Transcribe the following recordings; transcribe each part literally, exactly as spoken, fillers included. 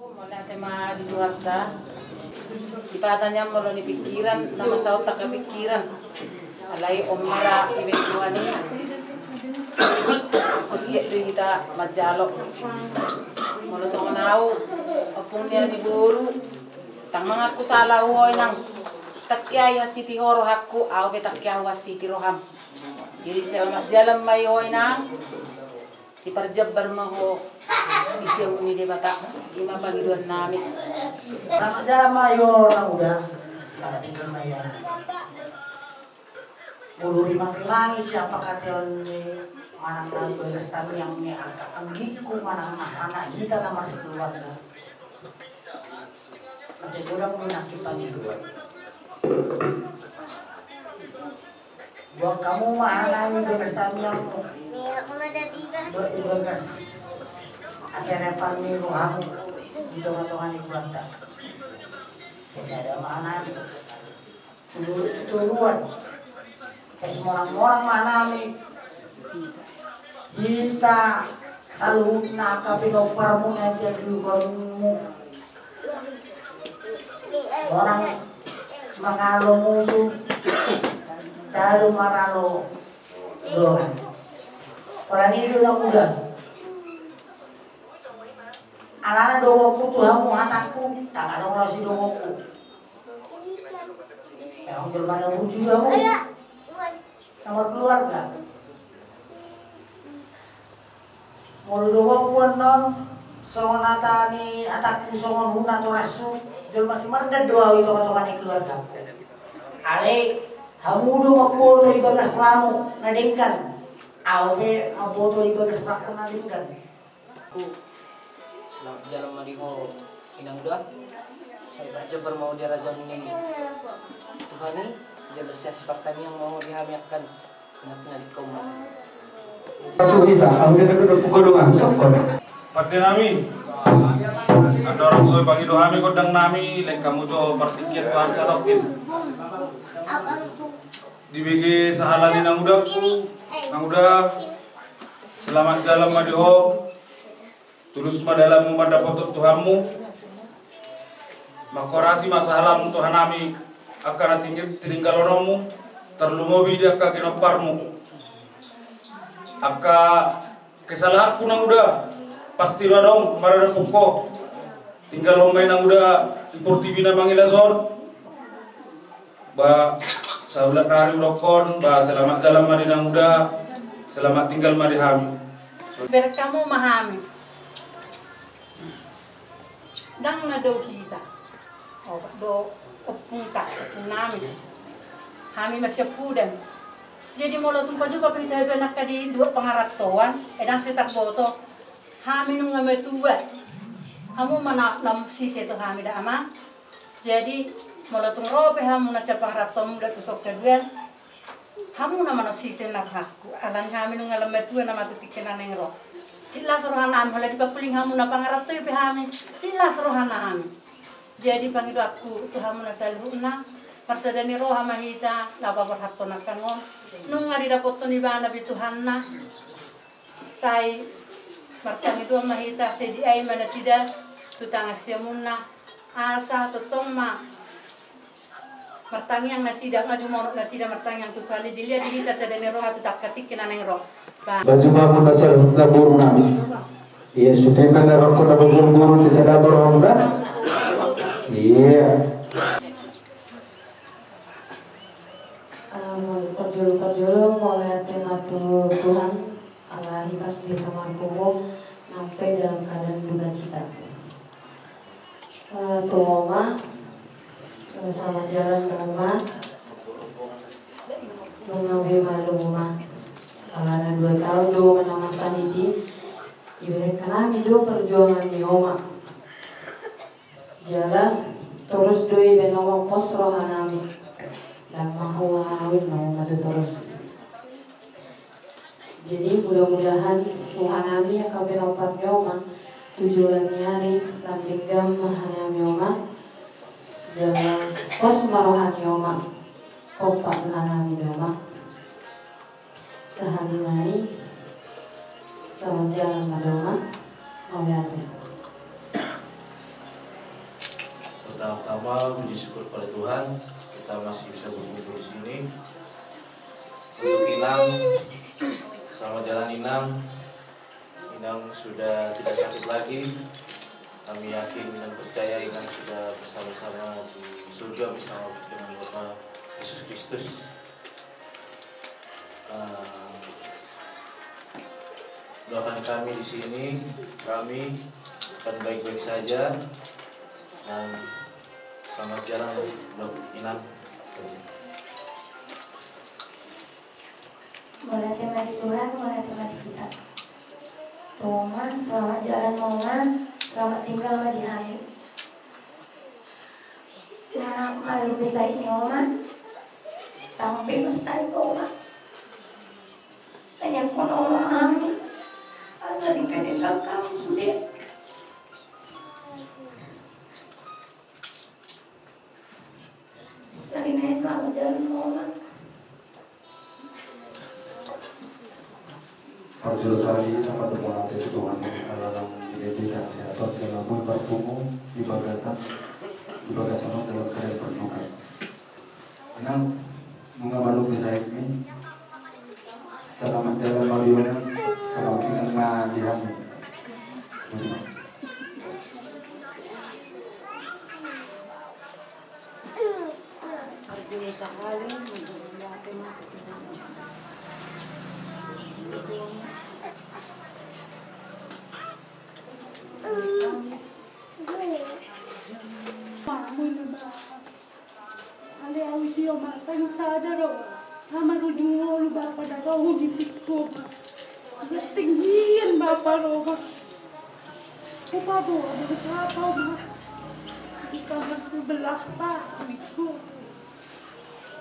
Mauliate ma di Tuhanta. Sipata nian molo ni pikiran na masaut angka pikiran. Alai on ma ra dibaen Tuhan i. Anggo siap do hita manjalo. Molo songon au, ompung ni boru, ndang mangaku sala au, inang. Tangkiai hasiti ho rohangku, au pe tangkiai hasiti roham. Jadi selamat jalan ma i ho, inang. Siparjambar ma ho di siamun ni Debata. I ma pangidoan nami. Selamat jalan ma i ho, Nang Uda. Selamat jalan ma i ho. Molo rimangrimangi sian pangkataion ni manang na bagas tangiang ni angka anggingku manang na hita na marsikeluarga. Mansai godang do nangkin pangidoan. Buat hamu ma hami bagas tangiangmu dohot bagas hasarapan ni rohamu di tongatonga ni keluarga. Sisada ma hami. Suluhut tu toruan. Sai simonangmonang ma hami. Hita saluhutna angka pinomparmu na di haduhonmu. Monang mangalo musu, talu maralo dongan. Pola ni i do, Nang Uda. Alana dohononku tu hamu hatangku, ndang adong laos i dohononku. Emang jelma na burju do hamu? Na markeluarga. Molo dohononku annon, songon hata ni hatangku, songon hu natorashu, jolma simardan do au i tongatonga ni keluargaku. Alai hamu do mamboto ibagas rohamu na denggan. Au pe mamboto ibagas rohangku na denggan. Selamat jalan ma di ho, Inang Uda. Sai parjambar ma ho di harajaon ni Tuhan i. Jala sai sipartangiang ma ho di hami angka na pinadingkon ma. Langsung hita, au dia na godang puka dongan, sokon. Pande nami. Andorang so pangido hami gondang nami, lehon hamu jo partingkian tu atas sadokkin. Dibege sahala ni Nang Uda, Nang Uda. Selamat jalan ma di ho. Tulus ma dalanmu mandapothon Tuhanmu. Mangkorasi ma sahalam tu hanami angka na tininggalhononmu, tarlumobi di angka ginomparmu. Angka kesalahanku, Nang Uda, pasti ro adong maradophon ho. Tinggalhon ma i, Nang Uda, di portibi na mangilas on. Ba, saulak nari hudokhon, ba, selamat jalan ma di Nang Uda, selamat tinggal ma di hami. Bereng hamu ma hami. Ndang na dao hita. Opat do ompungta, ompung nami. Hami ma siampudan. Jadi molo tung pajumpang pe hita dua angka di dua pangarantoan, ndang sai tarboto. Hami nunga matua. Hamu ma na, na sise tu hami da, Amang. Jadi molo tung ro pe hamu na sian pangarantoanmu da tu son haduan, hamu na ma na sise na rohangku. Alani hami nunga lam matua nama tu tingki na naeng ro. Silas rohanami, holan dipangkuling hamu na pangaranto i pe hami. Silas rohanami. Jadi pangidoanku tu hamu na saluhutna, marsada ni roha ma hita laho paborhathon angka on. Nunga didapothon ibana be Tuhanna. Sai martangiang do ma hita, sediai ma nasida tu tangan siamunna, asa tongtong ma martangiang nasida, nga jumonok nasida martangiang tu Tuhan i, diliat di hita sada ni roha tu angka tingki na naeng ro. Ba. Baju hamu na saluhutna boru nami. Ia sude ma na rongko na boru-boru di sada boru da. Ia. Eh, parjolo-parjolo mauliate ma tu Tuhan. Ala hipas di pamarkumu nang pe dalam keadaan dukacita. Eh, tu oma, eh, selamat jalan tu oma. Nunga be malum oma. Alana dua taon do oma na mansahit i. Iberengkan hami do perjuangan ni oma. Jala torus do ibaen oma pos rohanami. Ndang mahuahawin na oma do torus. Jadi mudah-mudahan rohanami angka pinompar ni oma tu joloan ni ari lam denggan ma hanami oma. Jala pos ma roha ni oma. Kompak ma hanami do oma. Sahali nai, selamat jalan ma da oma. Mauliate. Syukur pada Tuhan, kita masih bisa berkumpul di sini. Untuk Inang, selamat jalan, Inang. Inang sudah tidak sakit lagi. Kami yakin dan percaya Inang sudah bersama-sama di surga bersama dengan Bapa Yesus Kristus. Eh, doakan kami di sini, kami akan baik-baik saja. Dan selamat jalan, Dok, Inang. Mauliate ma di Tuhan, mauliate ma di hita. Oma, selamat jalan ma, Oma, selamat tinggal ma di hami. Na, malum be sahit ni Oma. Tangkas be ma sahit Oma. Tangiangkon Oma ma hami. Asa dipedengkan hami sude. Sahali nai selamat jalan ma Oma. Parjolo sahali, selamat bermohon tu Tuhan, ala nang di D P dan sehat, dan labuh parpungu di bagasan, di bagasan dalam keadaan berduka. Nang, nunga malum be sahit ni, selamat jalan ma di Oma, selamat tinggal ma di hami. Ale au isi Oma, tangkas sada ro. Ama rujung ngolu Bapa, dapot au di tikku Oma. Tinggian Bapa ro Oma. Upa bo, ada apa Oma? Di kamar sebelah Pak, tikku.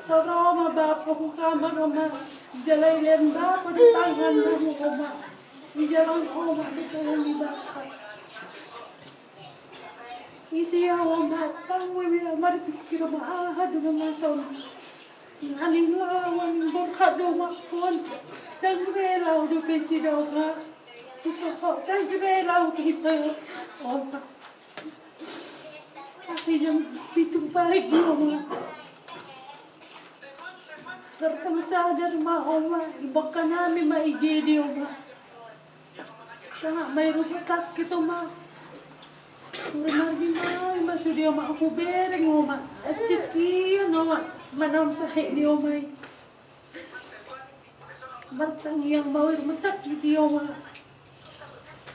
Toro ma Bapa tu kamar Oma. Jala ilean Bapa di tangan Oma. Di jalan Oma, di tangan ni Bapa. Isi au Oma, tangkas ma marpikir ma aha do na songon i. Nang laho borhat do Oma, on. Ndang rela au dope sida Oma. Ndang rela au dope Oma. Tapi jam pitu pagi Oma. Tartama sadar ma Oma, dibungka nami ma I G D Oma. Sanga ma i rumah sakit Oma. Margi ma i ma sude Oma, hubereng Oma. Acitian Oma, manang sahit ni Oma i. Martangiang ma i rumah sakit i Oma.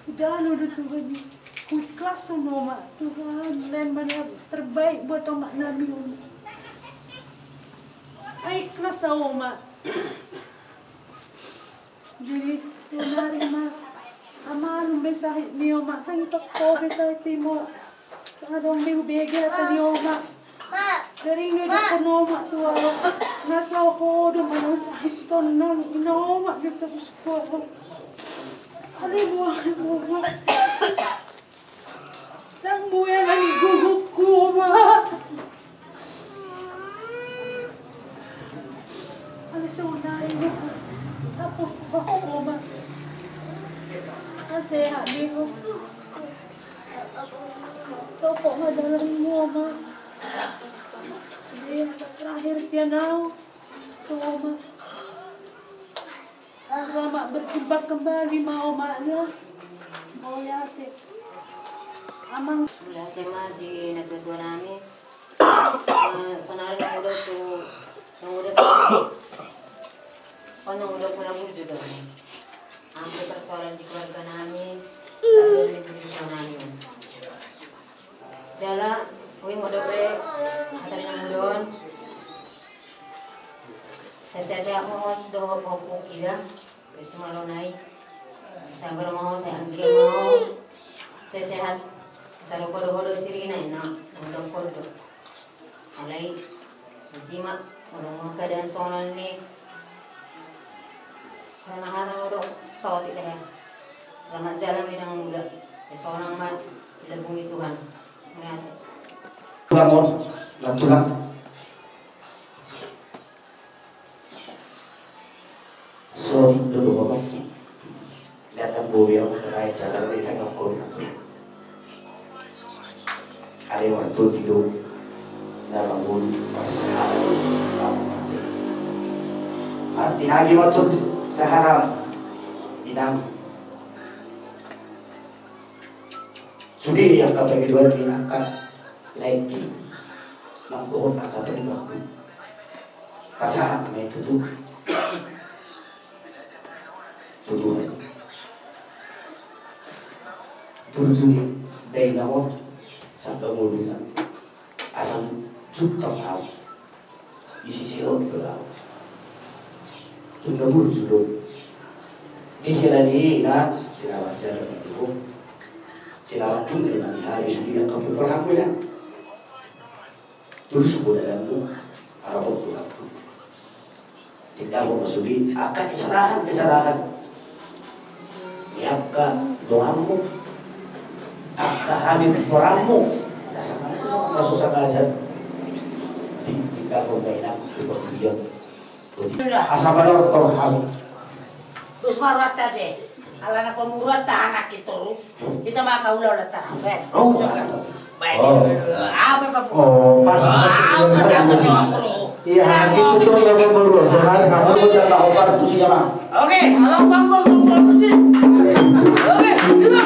Hudalo do Tuhan i. Huikhlashon Oma, Tuhan, lain ma na terbaik buat omak nami Oma. Ai ikhlas au Oma. Jadi, sonari ma, amalum be sahit ni Oma, kan tok ko be sahit ni Oma. Adong be hubege hata ni Oma. Sering do dapot Oma tu au. Na so ho do manang sahit on nang ina Oma do terus ko. Ale buah Oma. Ndang buenan i gugukku Oma. Ale sonari Oma. Tapos Oma. Sehat be Oma. Topot ma dalanmu Oma. Di terakhir sian au tu Oma. Selamat berjumpa kembali ma Oma ya. Mauliate. Amang. Mauliate ma di natuatua nami. Eh, sonari nang uda tu, nang uda tu, oh, nang uda tu na burju do. Angke persoalan di keluarga nami, tak ada di keluarga nami. Jala, uing uda pe, hata ni na uda on. Sehat-sehat ma ho dohot ompung ida. Terus malo nai. Sabar ma ho, sai anggia ma ho. Sai sehat. Sarupa do ho dohot si Rina, ina. Untuk ho do. Alai, nanti ma, kalau mau keadaan songon on ni. Karena hana udah sawat itu ya. Selamat jalan ma i nang uda. Ya sonang ma, dilebui Tuhan. Mauliate. Tulang on, na tulang. So, dulu ngomong. Lihat dan bumi yang terkait jalan di tengah bumi. Ada yang waktu tidur. Na mangolu marsaharan. Martinangi ma tutu saharam, inang. Sude angka pangidoan ni angka laengki, manggohon angka pangidoanku. Pasahat ma i tutu tu Tuhan. Burju ni dainang on, sangka ngoluna. Asa jumpang ahu, disisihon do ahu. Tung na burju do. Di sela ni i, inang, selamat jalan ma di ho. Selamat tung na di hari sude angka pupurangmu, inang. Tulus do dalanmu, harap tu ahu. Tinggal ma sude angka kesalahan-kesalahan ni angka donganmu, angka hami pupurangmu. Asa manang angka sosa gaja di, tinggal ma, inang, tu panggulian. Asa manortor hami. Terus marwata se. Ala na pamuruan ta anak i torus. Hita ma angka ulaon ta. Baen. Oh. Baen. Oh. Apa, apa? Oh, pas, pas. Apa, apa? Iya, anak i torus na pamuruan. Saudara, kamu udah tahu apa tuh sih, ya, Bang? Oke, abang, bang, bang, bang, bang, bang, sih. Oke, dua.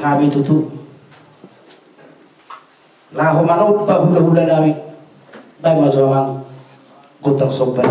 Hami tutu laho manompa hulahula nami. Baen ma jo, amang, gondang somba.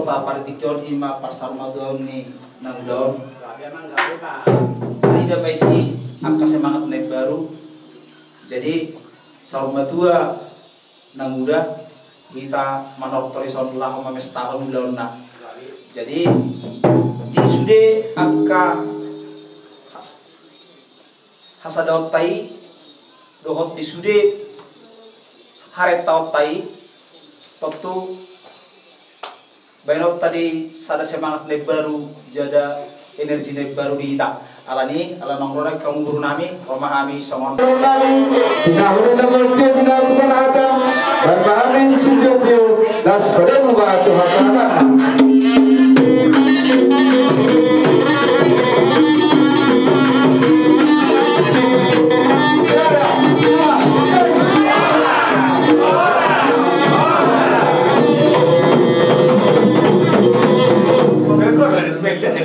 Partingkian i ma parsarumatuaon ni na ulaon. Tadi da paisi angka semangat na baru. Jadi sarumatua na muda, hita manortor dison laho mamestahon ulaonna. Jadi di sude angka hasadaonta i dohot di sude haretaonta i, tontu baenonta do i sada semangat na baru, sada energi na baru di hita. Alani, ala naung ro nangkin hamu boru nami, ro ma hami songon. Boru nami, tinahuri na mangkin na bukan hata, baen ma hami sitiotio, das padamu ba tu hasahatan.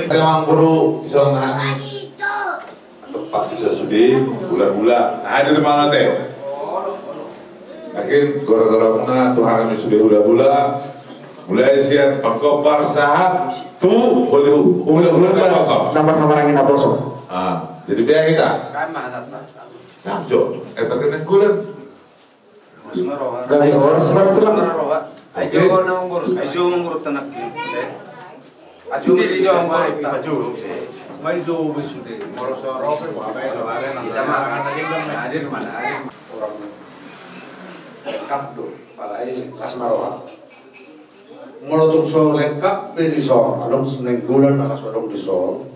Memang guru bisa nangis. Tepat bisa sude, hula-hula. Nah, itu di mana teh? Yakin, gara-gara muna Tuhan ini sude hula-hula. Mulai sian pangkobar sahat tu hula-hula. Hula-hula, nomor nomor angin aposo. Ah, jadi biar kita. Kan mana, Pak? Nah, jo, eh, terkena gulen. Horas ma roha. Gabe horas ma roha. Ai jo na mangurut. Ai jo mangurut anak i. Ai jo mangurut. Ai jo mangurut. Ai jo mangurut. Molo so ro pe, wah, bae, wah, bae, kita ma hadir mana, hadir. Orang lengkap tu, apalagi horas ma roha. Molo tung so lengkap pe dison, adong Nainggolan na laos adong dison.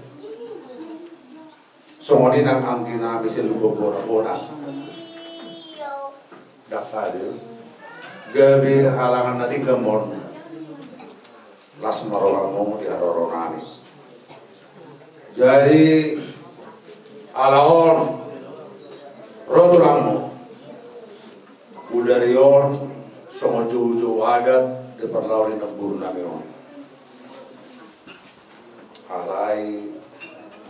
Songon i nang anggi nami Silukon Bona-bona. Ndang hadir. Gabe halangan na denggan ma on. Las ma rohamu di haroro nami. Jadi ala on, ro tulangmu. Hudari on songon joujou adat di parlao ni namboru nami on. Alai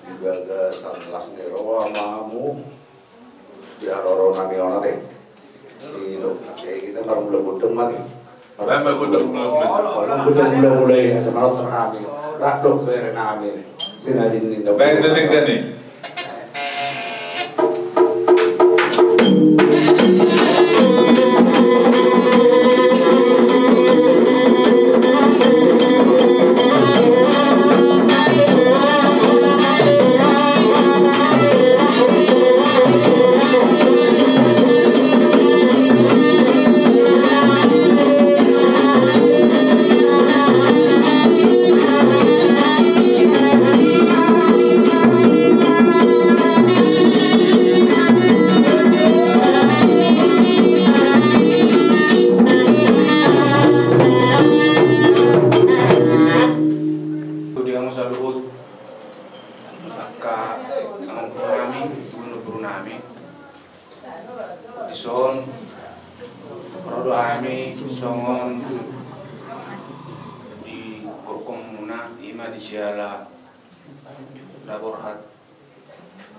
di bagasan las ni roha ma hamu di haroro nami on ate. Ido, eh, hita marmula godang ma ate. Marmula godang, marmula godang. Marmula godang mula-mula i, asa manortor hami. Rap do bere nami. Tinadin ninna. Baen na denggan i. Di hamu saluhut, angka amangboru nami, gubernur nami. Dison ro do hami songon di gokhon muna, ima di siala na borhat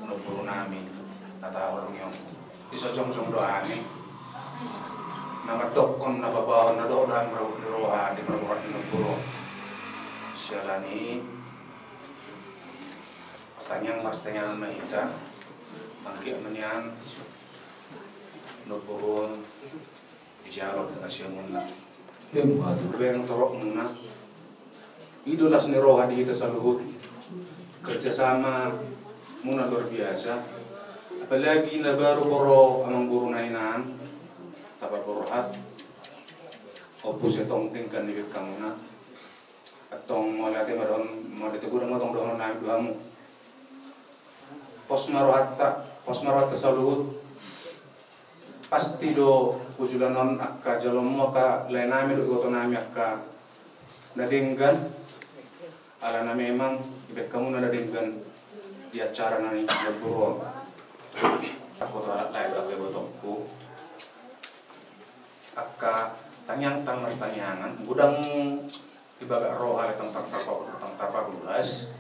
namboru nami na tahaholongi on. Dison jongjong do hami na mandokkon na paboahon na dohot do hami marhobas ni roha di parborhat ni namboru on. Siala ni i tangiang marsitangiangan ma hita, anggiat ma nian namboru on dijalo hasiangan na. Baen torop muna. I do las ni roha di hita saluhut. Kerjasama muna luar biasa. Apalagi na baru ro amangboru na inang, tapa borhat. Ompus i tong denggan ni bengkamuna. Antong mauliate ma dohon, mauliate godang ma tong dohonon nami tu hamu. Pos ma rohanta, pos ma rohanta saluhut. Pasti do hujulon on angka jaloonmu, angka lae nami dohot iboto nami angka na denggan. Alana memang di bengkamuna na denggan di acara na ni namboru on. Angka iboto, halak lae, angka ibotongku. Angka tangiang, tangiang marsitangiangan, godang di bagak roha, alai tong tarpa-, tong tarpaluas.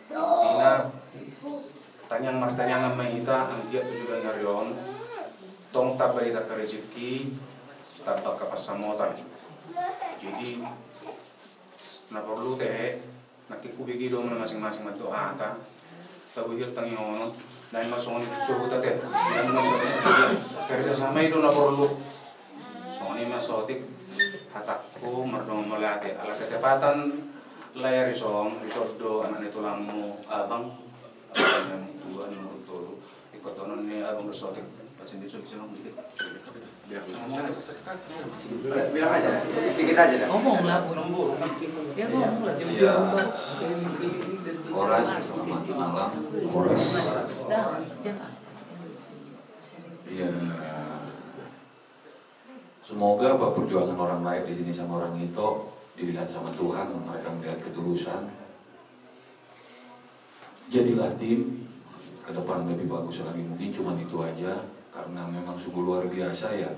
Intina tangiang marsitangiangan ma hita, anggiat tu joloan ni ari on tong tamba di hita angka rejeki, tamba angka pansamotan. Jadi Na porlu tehe, nangkin hubege do na masing-masing mandok hata. Tabuhon tangiangon, na ima songon i tu Jahowa ate. Ima songon i tu Jahowa. Kerjasama i do na porlu. Songon i ma saotik hatangku mardongan mauliate. Ala ketepatan layar i son, dison do anak ni tulangmu abang. Abang yang tua ni umur tolu. Ikut tonon ni abang do saotik. Pas ini sudah bisa ngomong dikit. Bilang aja, dikit aja dah. Ngomong lah, Bu. Dia ngomong lah, jujur. Iya. Horas, selamat malam. Horas. Dah, jangan. Iya. Semoga apa perjuangan orang lain di sini sama orang itu dilihat sama Tuhan, mereka melihat ketulusan. Jadilah tim ke depan lebih bagus lagi, mungkin cuma itu aja, karena memang sungguh luar biasa ya,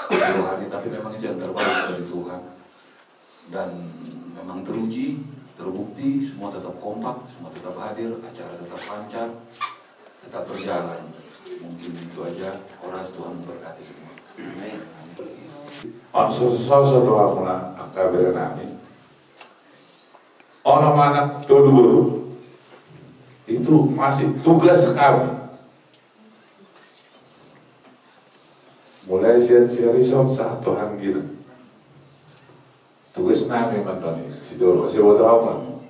sepuluh hari, tapi memang itu yang terbaik dari Tuhan. Dan memang teruji, terbukti, semua tetap kompak, semua tetap hadir, acara tetap lancar, tetap berjalan. Mungkin itu aja, horas, Tuhan memberkati semua. Amin. On so so so tu hamuna angka bere nami. Onom anak tolu boru. Itu masih tugas kami. Mulai sian si Arison sahat tu Anggina. Tugas nami mandoni sidoro, siboto hamuna.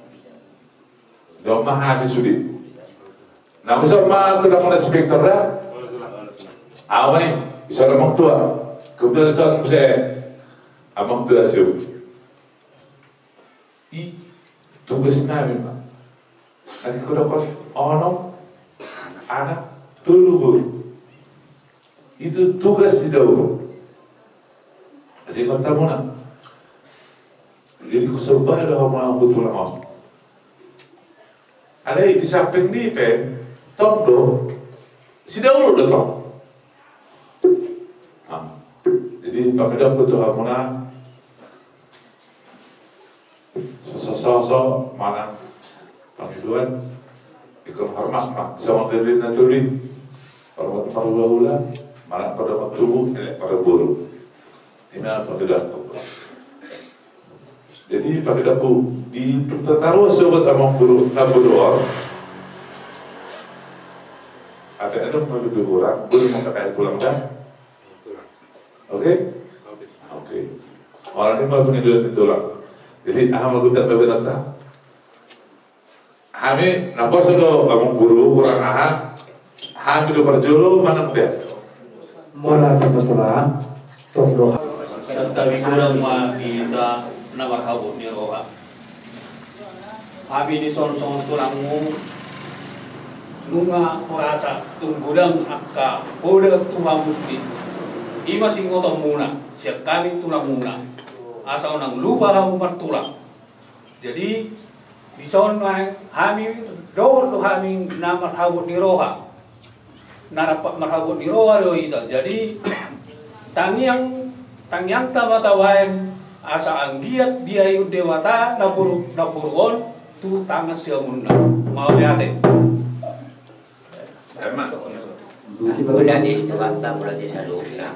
Doma hami sude. Na bisa ma tu dapot inspektor da. Awe, bisa dapot tua. Kemudian son bisa amang tua siu. I tugas nami ma. Nanti kudokon onom anak tolu boru. Itu tugas ni dauru. Asi mata muna. Jadi kusomba do hamuna betul ama. Alai di samping ni pe tong do si dauru do tong. Jadi pamidangku tu hamuna. Sososo manang pangidoan. Ikon hormat ma songon diri na tuli. Hormat marhulahula manang pada matubu elek pada boru. Ima pangidoanku. Jadi pangidoanku di pertataruan sobat amang boru na boru on. Ada ada lebih kurang boleh mengatakan pulang dah. Oke? Oke. Orang ini mau pengiduan di tulang. Jadi aha ma gondang na benar ta. Hami na poso do amang boru kurang aha. Hami do parjolo manang bea. Mauliate ma tulang. Tong do. Santabi godang ma di hita na marhabot ni roha. Hami dison songon tulangmu, nunga hurasa tung godang angka poda tu hamu sude. Ima singotonmuna sian hami tulangmuna, asa unang lupa hamu martulang. Jadi dison ma hami dohot do hami na marhabot ni roha. Na rap marhabot ni roha do hita. Jadi tangiang, tangiangta ma tabaen asa anggiat diaihon Debata na boru, na boru on tu tangan siamunna. Mauliate. Mauliate di Tuhanta, mauliate saluhutna.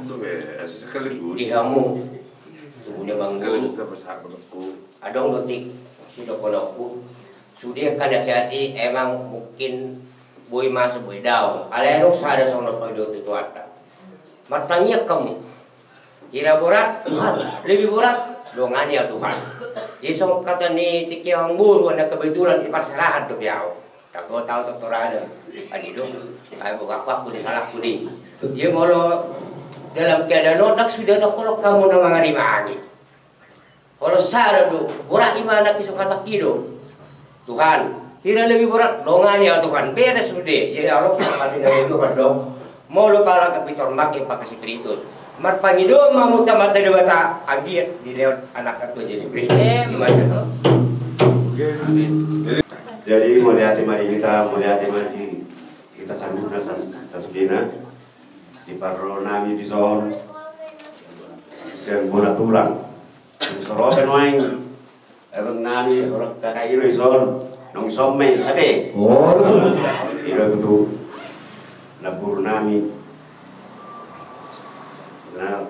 Di hamu, tubuhna mangguru. Adong do tingki sidohononku. Sude angka nasihati emang mungkin boi masa boi daong. Alai adong sada songon na pangidoan tu Tuhanta. Martangiang hamu. Hira borat, Tuhan, lebih borat, dongani au Tuhan. Jadi songon hata ni tingki amang boru, na kebetulan diparserahan dope au. Tahu tahu tortorana. Adi do. Ai boga aku aku di salahku di. Dia molo dalam keadaan on ndang suda tongkolok hamu na mangarimangi. Olo sada do, borat ima anak i so hatangki do. Tuhan, hira lebih borat, dongani au Tuhan, beres sude. Jadi olo pati na Tuhan do. Molo pala kapitor make pake Spiritus. Marpangidoan ma hamu tu Amanta Debata anggiat dilehon anakna Tuhan Jesus Kristus. Ima sada. Amin. Jadi mauliate ma di hita, mauliate ma di hita saluhutna sas-, sasudena. Di parro nami dison. Sian bona tulang. Sorope nuaeng. Abang nami orang kakak ilo ison. Nong ison me ate. Oh. Ilo tutu. Na boru nami. Na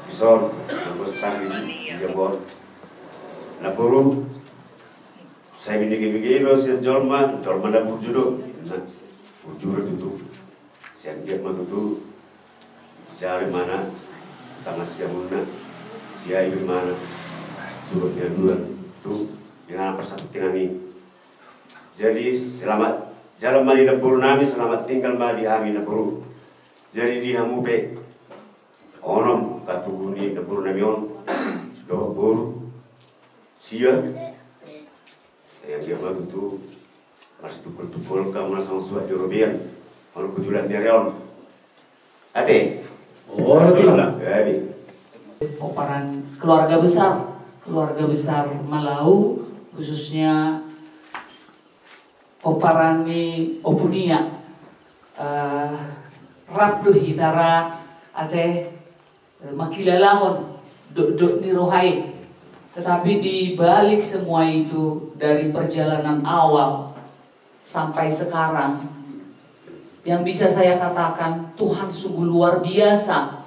ison. Na bos tanggi di jabon. Na boru. Sai binege-bege do sian jolma, jolma na burju do. Nah, burju do tutu. Sai anggiat ma tutu jalo imana tangan siamunna, diayu imana surat ni aduan tu inganan parsatuti nami. Jadi selamat jalan ma di dapur nami, selamat tinggal ma di hami na boru. Jadi di hamu pe onom katubu ni dapur nami on, dohot boru, sia. Yang dia mah tutu marsitungkol-tungkol kamu langsung suat di robean. Kalau kujulan dari on. Ate. Oh, tidak. Gabe. Pomparan keluarga besar, keluarga besar Malau, khususnya pomparan ni Ompu Nia. Eh, rap do hita ra, ate, eh, mangkilalahon dokdok ni roha i. Tetapi di balik semua itu, dari perjalanan awal sampai sekarang, yang bisa saya katakan, Tuhan sungguh luar biasa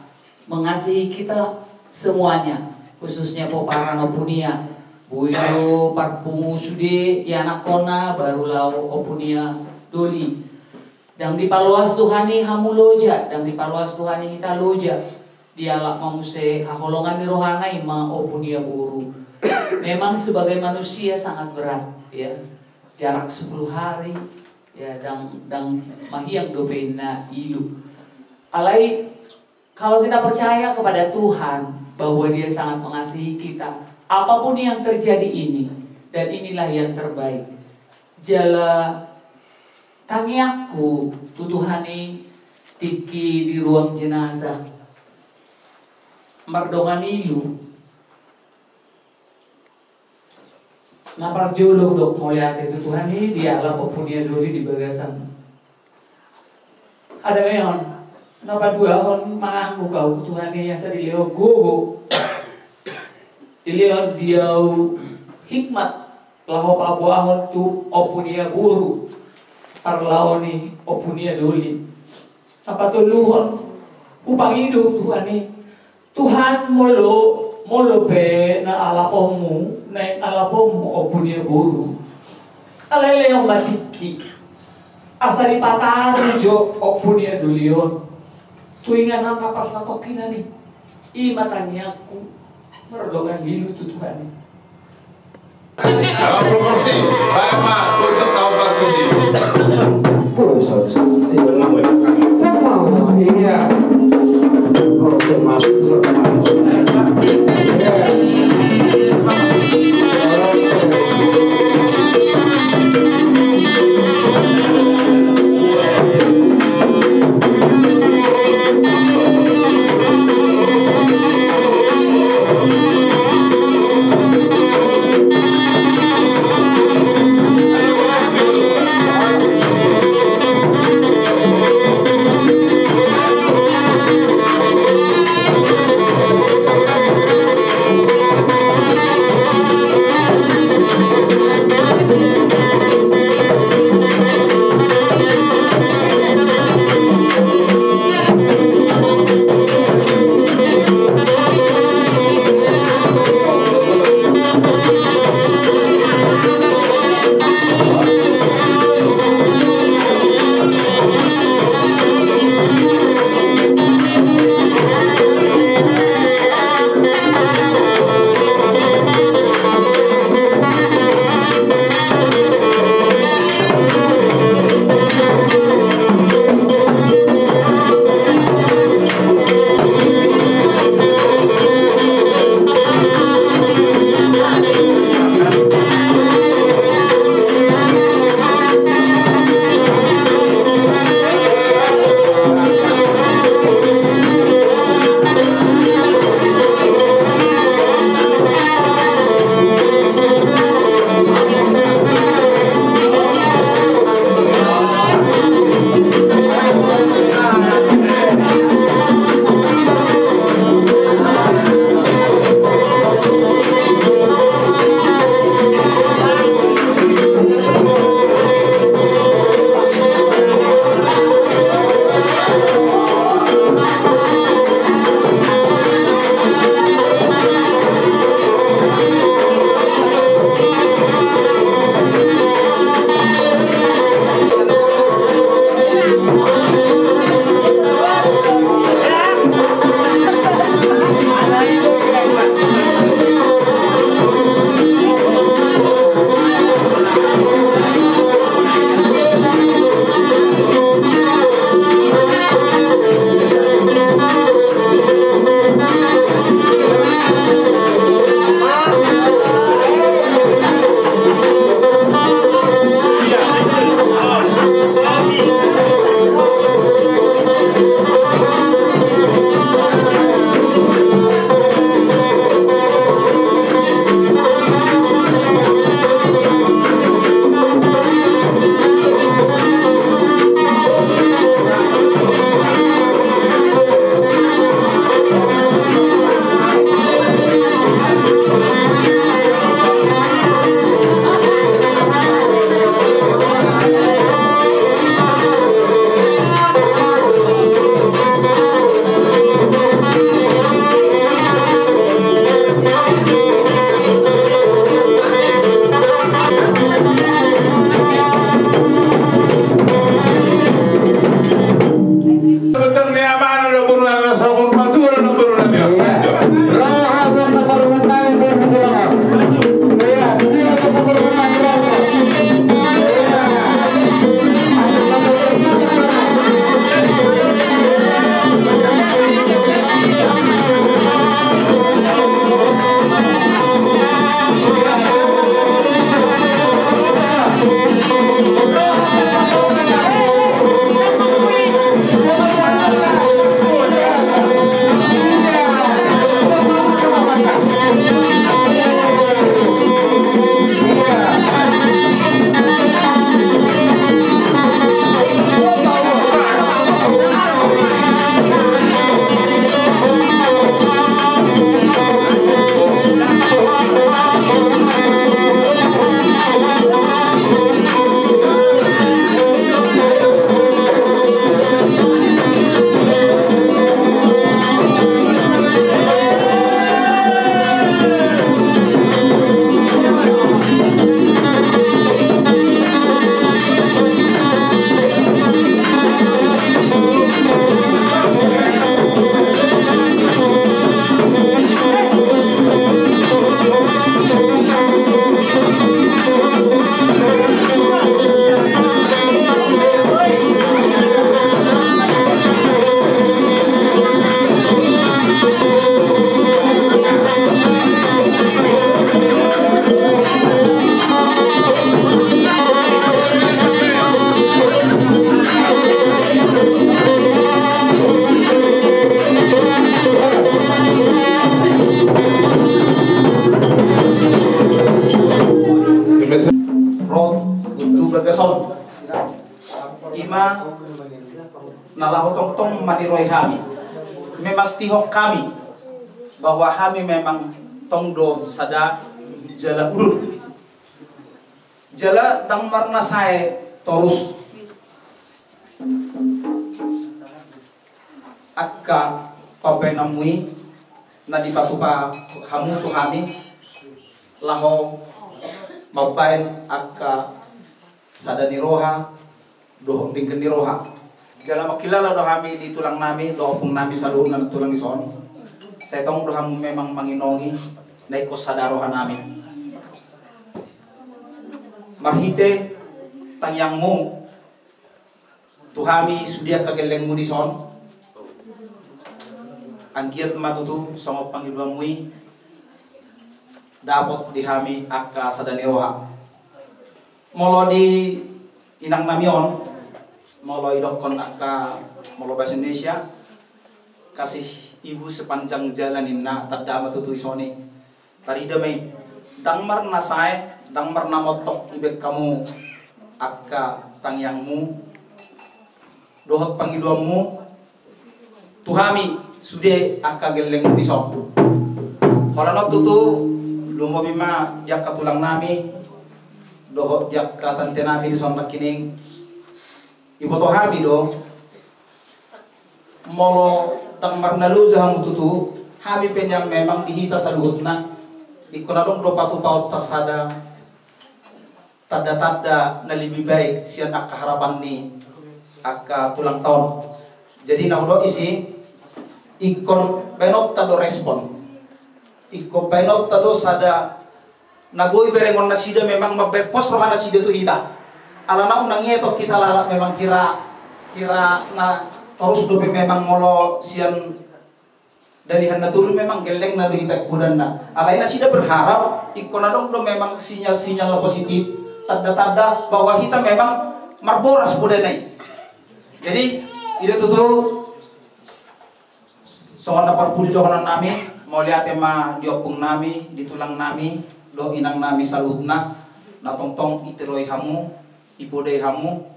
mengasihi kita semuanya, khususnya pomparan Ompu Nia. Boi do parpungu sude ianakhonna, baru laho Ompu Nia doli. Ndang dipaloas Tuhan i hamu loja, ndang dipaloas Tuhan i hita loja. Dialap ma muse haholongan ni rohana, i ma Ompu Nia boru. Memang sebagai manusia sangat berat, ya. Jarak sepuluh hari, ya, ndang, ndang mahiang dope inna ilu. Alai, kalau kita percaya kepada Tuhan bahwa Dia sangat mengasihi kita, apapun yang terjadi ini, dan inilah yang terbaik. Jala tangiangku tu Tuhan i tingki di ruang jenazah, mardongan ilu. Na parjolo hudok mauliate tu Tuhan i, dialap Ompu Nia doli di bagasan adame on. Na paduahon, mangangguk au tu Tuhan i asa dilehon gogo, dilehon di au hikmat laho paboahon tu Ompu Nia boru parlao ni Ompu Nia doli. Na patoluhon, hupangido tu Tuhan i, Tuhan, molo, molo pe na alaponmu, naeng alaponmu Ompu Nia boru, alai lehon ma tingki asa dipataru jo Ompu Nia doli on tu inganan na parsatongkinan i. I ma tangiangku mardongan ilu tu Tuhan i. Bawa proporsi, baik, Mas, untuk kau proporsi. Iya. Oke, Mas. Na laho tongtong maniroi hami, memastihon hami bahwa hami memang tong do sada jala urut. Jala ndang marnasae torus angka pambahenanmu i na dipatupa hamu tu hami, laho mambahen angka sada ni roha dohot denggan ni roha. Jala mangkilala do hami di tulang nami dohot ompung nami saluhutna tulang dison. Sai tong do hamu memang manginongi na ingkon sada roha nami. Marhite tangiangmu tu hami sude angka gellengmu dison, anggiat ma tutu songon pangidoanmu i dapot di hami angka sada ni roha. Molo di inang nami on, molo idokkon angka, molo bahasa Indonesia, kasih ibu sepanjang jalan ninna, tanda ma tutu dison i. Tarida ma i, ndang marnasae, ndang marnamontok ibaen hamu angka tangiangmu dohot pangidoanmu tu hami sude angka gellengmu dison. Holan on tutu, lumobi ma di angka tulang nami dohot di angka tante nami dison nangkining. Iboto hami do, molo ndang marnaloja hamu tutu, hami pe nian memang di hita saluhutna ingkon adong do patupaonta sada tanda-tanda na lebih baik sian angka harapan ni angka tulangta on. Jadi na hudok i si, ingkon baenonta do respon, ingkon baenonta do sada na boi berengon nasida memang mambaen pos roha nasida tu hita. Alana unang ia tong hita lalap memang hira, hira na torus dope memang molo sian dalihan na turun memang gellengna do hita ingkon na. Alai nasida berharap ingkon adong do memang sinyal-sinyal na positif, tanda-tanda bahwa hita memang marboras bodana i. Jadi, i do tutu songon na parpudi dohonon nami, mauliate ma di ompung nami, di tulang nami, dohot inang nami saluhutna, na tongtong itiroi hamu, ipodai hamu,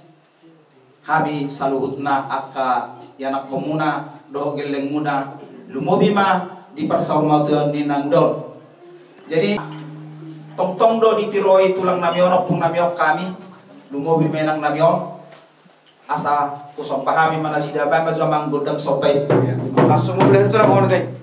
hami saluhutna angka ianakkonmuna dohot gellengmuna, lumobi ma di parsaurmatuaon ni na muda on. Jadi, tongtong do ditiroi tulang nami on, ompung nami on hami, lumobi ma inang nami on, asa husomba hami ma nasida, baen ma jo amang gondang somba i. Langsung mulai tu na mauliate.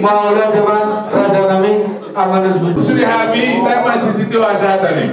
Mauliate ma, raja nami, amanus. Suri hami, tae masititi wasata ni.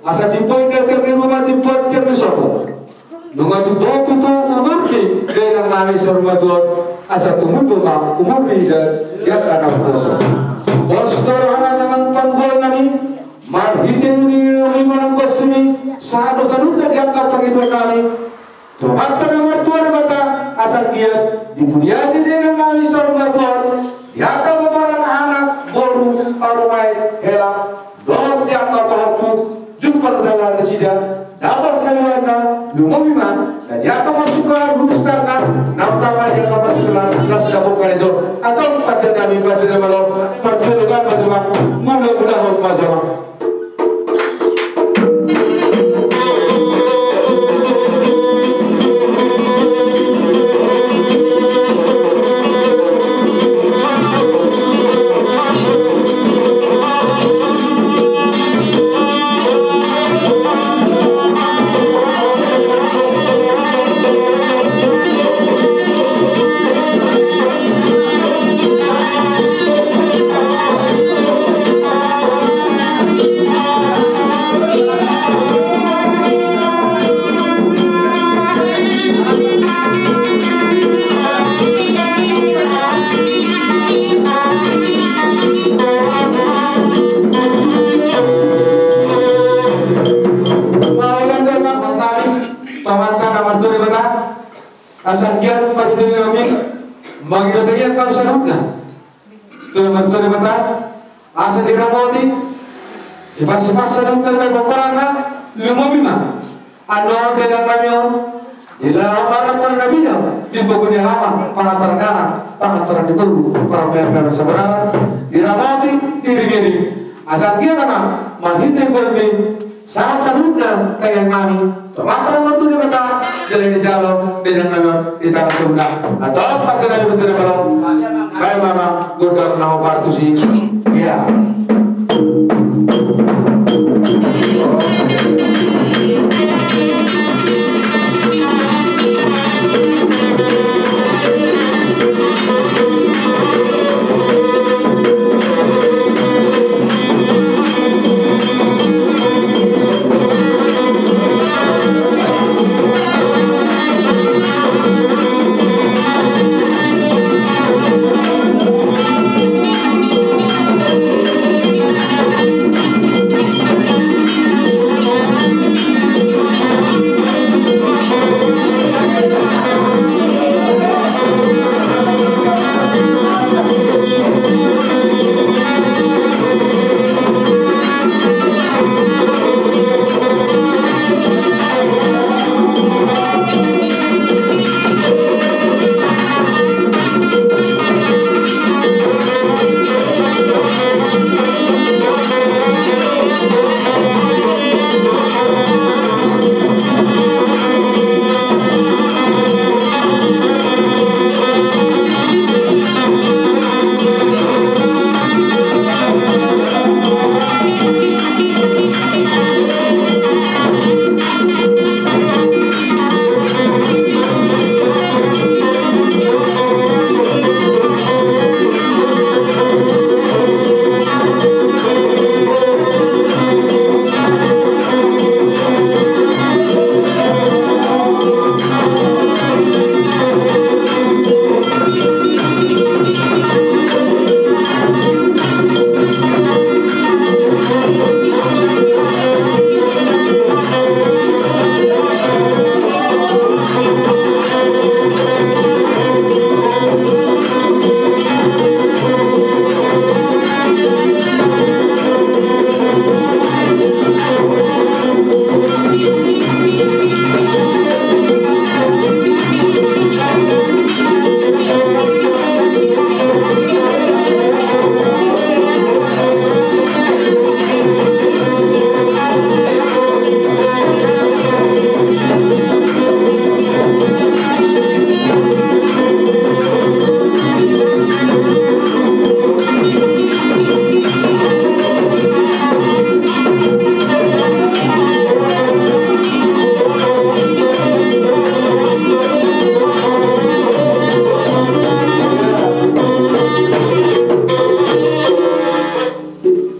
Asa timbo i na tir ni ruma, timbo tir ni sopo. Nunga tumboan tutu umur ni dainang nami saur matua on, asa tumundalhon ma umur ni ida di angka na umposo. Pos do rohana amang panggual nami, marhite ni roha ni manang gosimi, sahat saluhutna di angka pangidoan nami. Tu Amanta na martua Debata, asa anggiat dimuliahon ni dainang nami saur matua on, di angka pomparan anak, boru, parumaen, hela, dohot di angka pahompu, jumpang saluhutna nasida, dapot haluaonna, lumobi ma, na di angka parsikkolaan guru besarna, na utama di angka parsikkolaan, las dapot karejo, atau pande nami, pande na malo, pande na malo, pande na malo, mula-mula hot ma jama. Asa anggiat marhite ni roha nami, mangido hami angka saluhutna tu Amanta Debata, asa diramoti, dipasu-pasu saluhutna na pomparanna, lumobi ma. Annon dainang nami on, di laho marap parnabina, di pogu ni halaman, pangantaran ni anak, pangantaran ni boru, parmaen na saudara, diramoti, diiring-iring. Asa anggiat ma marhite goarmi, sahat saluhutna tangiang nami, tu Amanta na martua Debata, jala dijalo dainang nami on di tangan saluhutna. Antong pande nami pande na malo. Baen ma gondang na hombar tusi. Ia.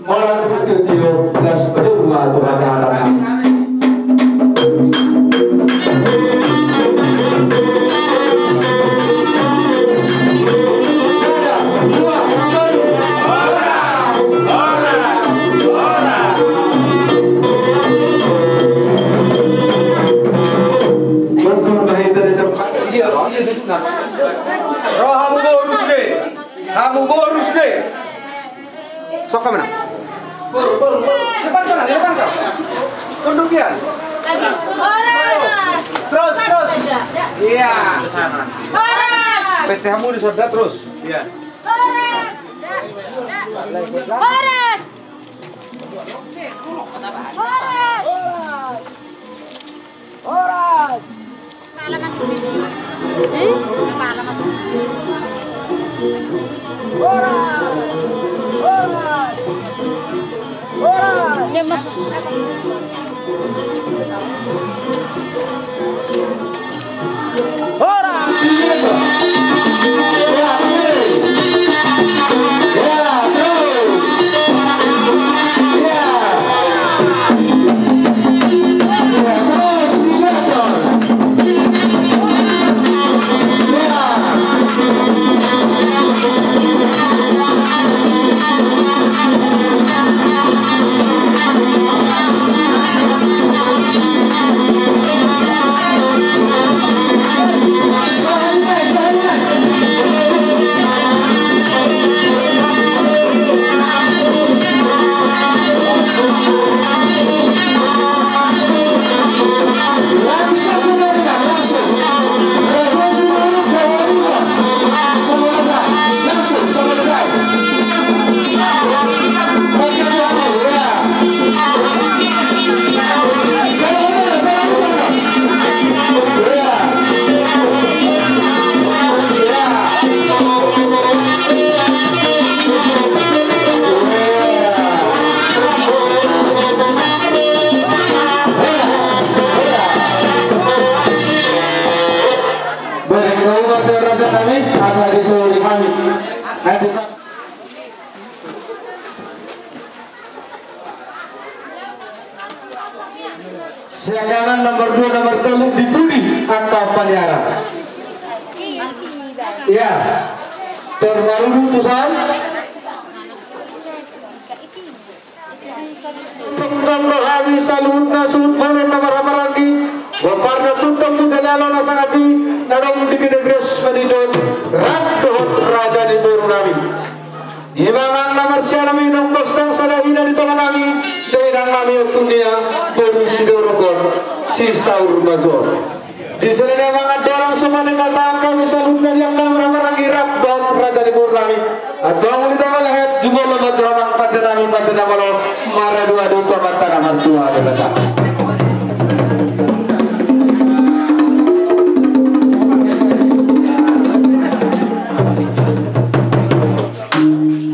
Mauliate ma di Tuhan, las padua tu pasahaton. Sada, dua, tolu. Horas, horas, horas. Betul, baik, tadi tempat. Iya, iya, betul. Rohamu boru sude. Hamu boru sude. Sok hamu na. Boru, boru, boru. Depan sana, depan kau. Tunduk dia. Horas. Terus, terus. Iya. Horas. Pete hamu di sebelah terus. Iya. Horas. Horas. Horas. Horas! Horas! Horas! Horas! Horas! Siangkangan nomor dua, nomor tolu, di pudi angka paniaran. Iya. Terbaru tu san. Tongtong do hami saluhutna suhut bolon na marhahamaranggi, gompar na tongtong, puja ni alo na sangap i, na adong di Gedegres Madinot, rap dohot raja ni boru nami. Di manang na marsialam i, naung bostang sada ina di tonga nami, da inang nami Ompu Nia, boru Sitorus on, si Saur Matua. Di sada ni mangan dohot suman ni kata angka hami saluhutna di angka na marhahamaranggi, rap dohot raja ni boru nami. Antong uli tonga lehet, jumolo ma jo amang pande nami, pande na malo, maradu-adu tu Amanta na martua Debata.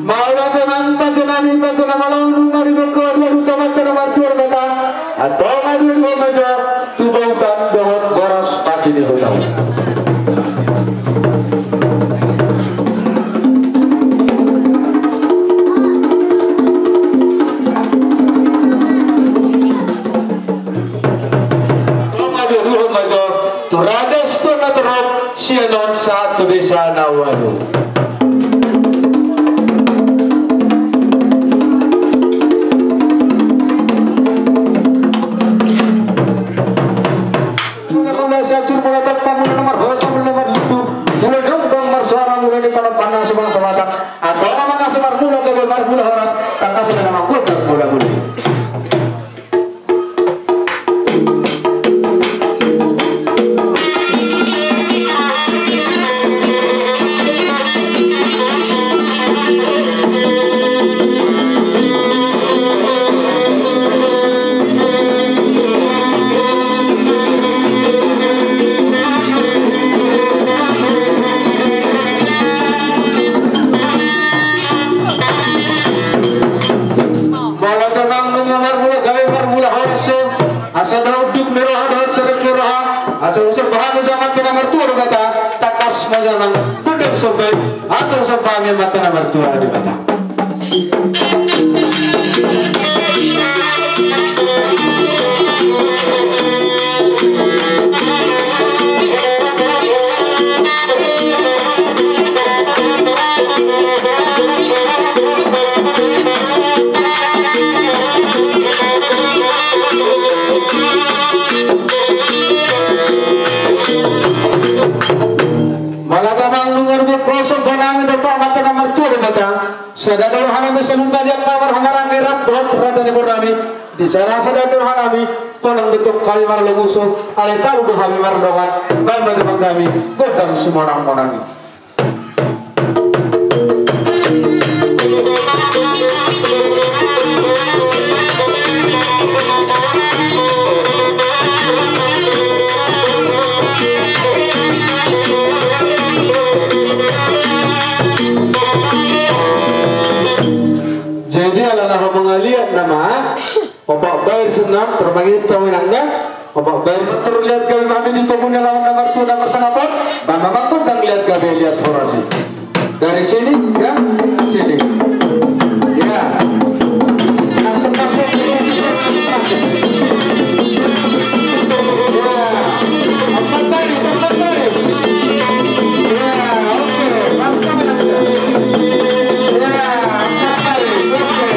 Mauliate ma amang pande nami, pande na malo, nunga didok ho adu-adu tu Amanta na martua Debata. Antong adu-adu ma jo tu bautan dohot boras pati ni huta on. Antong adu-adu ma jo tu raja situa na torop sian on sahat tu desa na ualu. Mula-mula siancur, mula tolpa, mula na marhosa, mula na marlindu, mula ni onggang marsoara, mula ni panompang na so bangso Batak. Antong amang asa marmula gabe marmula horas, tangkas ma na manggondang mula-mula. Molo tonang nunga marmula gabe marmula horas, asa na unduk ni roha dohot serep ni roha, asa husomba hami jo Amanta na martua Debata, tangkas ma jo amang gondang somba i, asa husomba hami Amanta na martua Debata. Molo tonang nunga didok ho somba nami dohot Amanta na martua Debata, sada do roha nami saluhutna di angka marhahamaranggi rap dohot raja ni boru nami. Di sada-sada do roha nami, unang tong hami marlomuso, alai talu do hami mardongan, bahen ma jo amang hami gondang simonang-monang i. Jadi ala laho mangaliat nama. Opat baris enam, termangi tamu inangna. Opat baris terlihat gabe mami di pemuna lawan nomor tu nomor sangapon. Mama manggondang liat gabe liat horas i. Dari sini, ya, sini. Ya. Masuk, masuk, masuk, masuk, masuk. Ya. Empat baris, empat baris. Ya, oke. Masuk kamera. Ya, empat baris, oke.